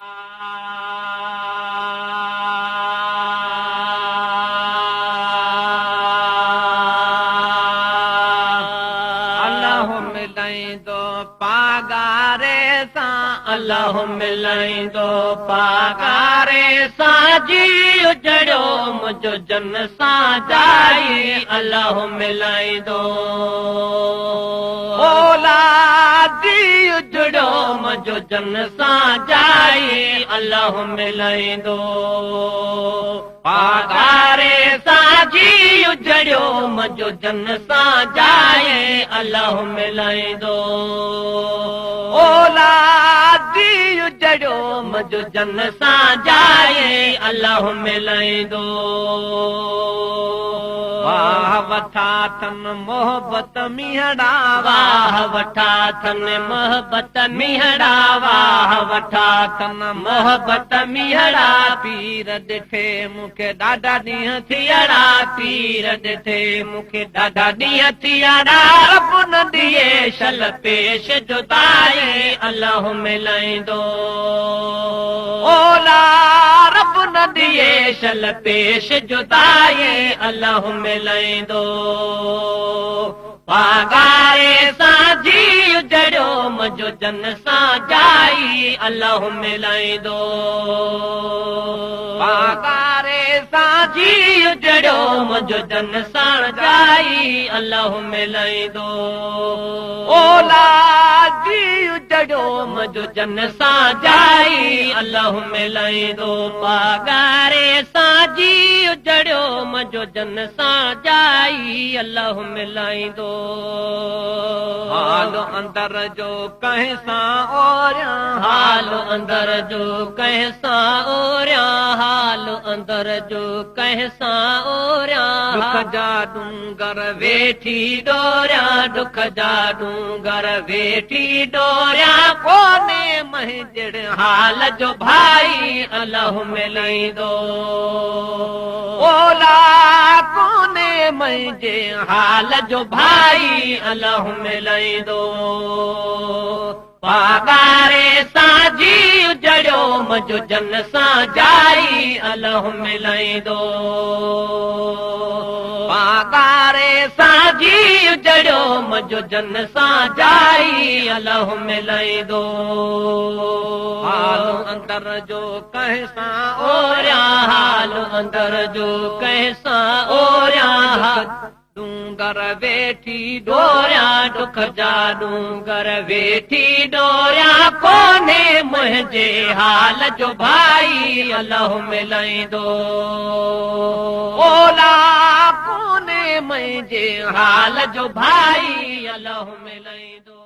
الله ملائيندو پاڳاري سان، الله ملائيندو پاڳاري سان، جي اجڙيو منهنجو جن سان جائي، الله ملائيندو. اولاد جي اجڙيو منهنجو جن سان جائي، الله ملائيندو. پاڳاري سان جي اجڙيو منهنجو جن سان جائي، الله ملائيندو. اولاد جي اجڙيو منهنجو جن سان جائي، الله ملائيندو. واهه وٺا ٿن محبت مينهڙا، واهه وٺا ٿن محبت مينهڙا، واهه وٺا ٿن محبت مينهڙا. پير ڏٺي مون کي ڏاڍا ڏينهن ٿيڙا، پير ڏٺي مون کي ڏاڍا ڏينهن ٿيڙا. رب نه ڏئي شل پيش جدائي، الله ملائيندو. اولا رب نه ڏئي شل پيش جدائي، الله ملائيندو. پاڳاري سان جي اجڙيو منهنجو جن سان جائي، الله ملائيندو. پاڳاري سان جي اجڙيو منهنجو جن سان جائي، الله ملائيندو. اولا جي اجڙيو منهنجو جن سان جائي، الله ملائيندو. پاڳاري سان جي اجڙيو منهنجو جن سان جائي، الله ملائيندو. حال اندر جو ڪنهن سان اوريان، حال اندر جو ڪنهن سان اوريان، حال اندر جو ڪنهن سان اوريان. ڏک جا ڏونگر ويٺي ڏوريان، ڏک جا ڏونگر ويٺي ڏوريان. ڪونهي منهنجڙ حال جو ڀائي، الله ملائيندو. اولا ڪونهي منهنجي حال جو ڀائي، الله ملائيندو. پاڳاري سان جي اجڙيو منهنجو جن سان جائي، الله ملائيندو. پاڳاري سان جي اجڙيو منهنجو جن سان جائي، الله ملائيندو. حال اندر جو ڪنهن سان اوريان، حال اندر جو ڪنهن سان اوريان. ڏونگر ويٺي ڏوريان، ڏک جا ڏونگر ويٺي ڏوريان. ڪونهي منهنجي حال جو ڀائي، الله ملائيندو. اولا ڪونهي منهنجي حال جو ڀائي، الله ملائيندو.